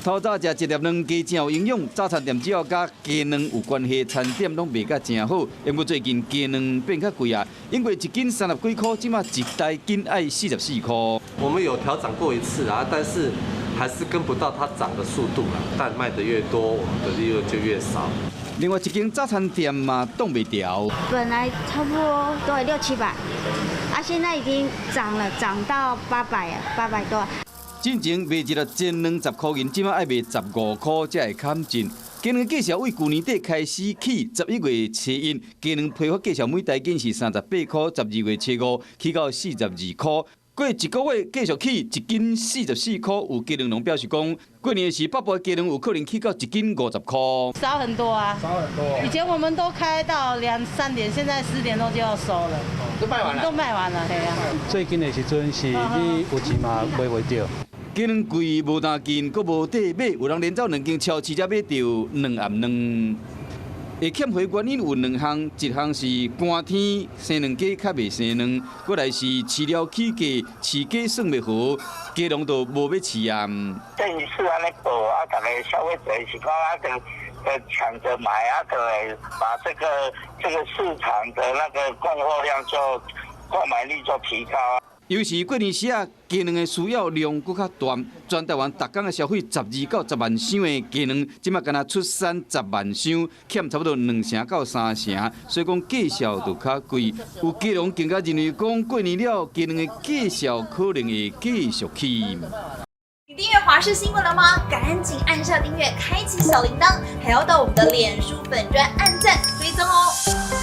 透早食一粒卵雞誠有營養，早餐店只要佮雞卵有關係，餐點攏賣甲誠好。不過最近雞卵變較貴啊，因為一斤三十幾箍，這馬一袋緊愛44箍。我們有調漲過一次啊，但是還是跟不到它漲的速度啦。但賣得越多，我們的利潤就越少。另外一間早餐店嘛，擋袂牢。本來差不多都六七百，啊，現在已經漲了，漲到八百啊，800多。進前賣一粒煎卵10箍銀，這馬愛賣15箍才會崁進。雞卵價數為舊年底開始起，11月初一，雞卵批發價數每大斤是38箍，12月初五起到42箍。過一個月繼續起一斤44箍，有雞卵農表示講，過年時北部的雞卵有可能起到一斤50箍。少很多啊，少很多。以前我們都開到兩三點，現在10點多就要收了，都賣完了，都賣完了，係啊。最近的時陣是你有錢嘛買袂著。雞卵貴無當緊，閣無得買，有人連走兩間超市才買著兩盒卵。會欠貨原因有兩項，一項是寒天生卵雞較袂生卵，過來是飼料起價，飼雞算袂好，雞農就無欲飼啊。這一次按呢報啊，逐个消費者是講啊，就搶著買啊，就會把這個市場的那個供貨量就購買力就提高。尤其過年時啊，雞卵的需要量閣較大，全台灣逐工的消費12到10萬箱的雞卵，這馬干焦出產10萬箱，欠差不多兩成到三成，所以講價數就較貴。有雞農更加認為講，過年了雞卵的價數可能會繼續起。你訂閱華視新聞了嗎？趕緊按下訂閱，開啟小鈴鐺，還要到我們的臉書粉專按讚追蹤哦。